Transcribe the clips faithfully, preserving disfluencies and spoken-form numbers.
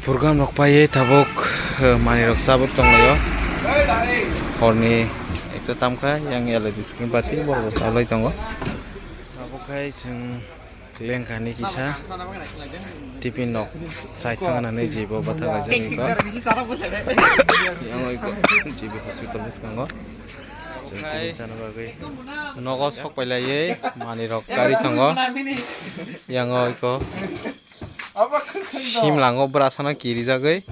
Program rok paiye tabuk, eh, manwi rok chabwi tonglaio. Horni ekta tamkha, yang L E D screen bati borok bo chalai tongo. Tabuk khai chwng lengkha ni kisa tiffin nok chai thang nani jibo bathang laijak iko. Yang iko jibo hospital bwskango. Chwng tiffin chana bagwi nogo sok pailaiwi manwi rok gari tongo. Yang iko. Simlango brasano kirijagwi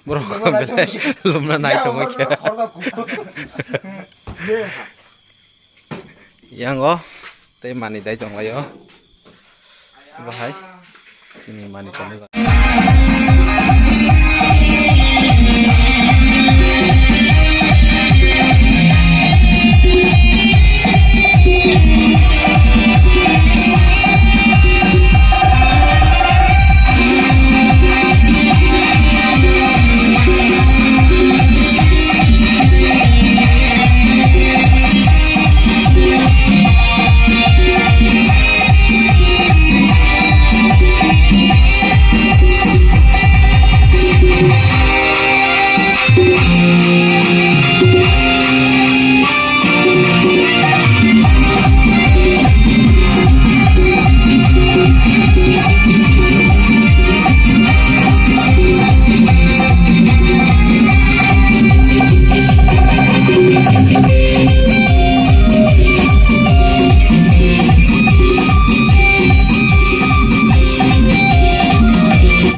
borok belai lumna naithokgwi khe. Yango tei manwi dai tonglaio. Bahai chini manwi tongwi.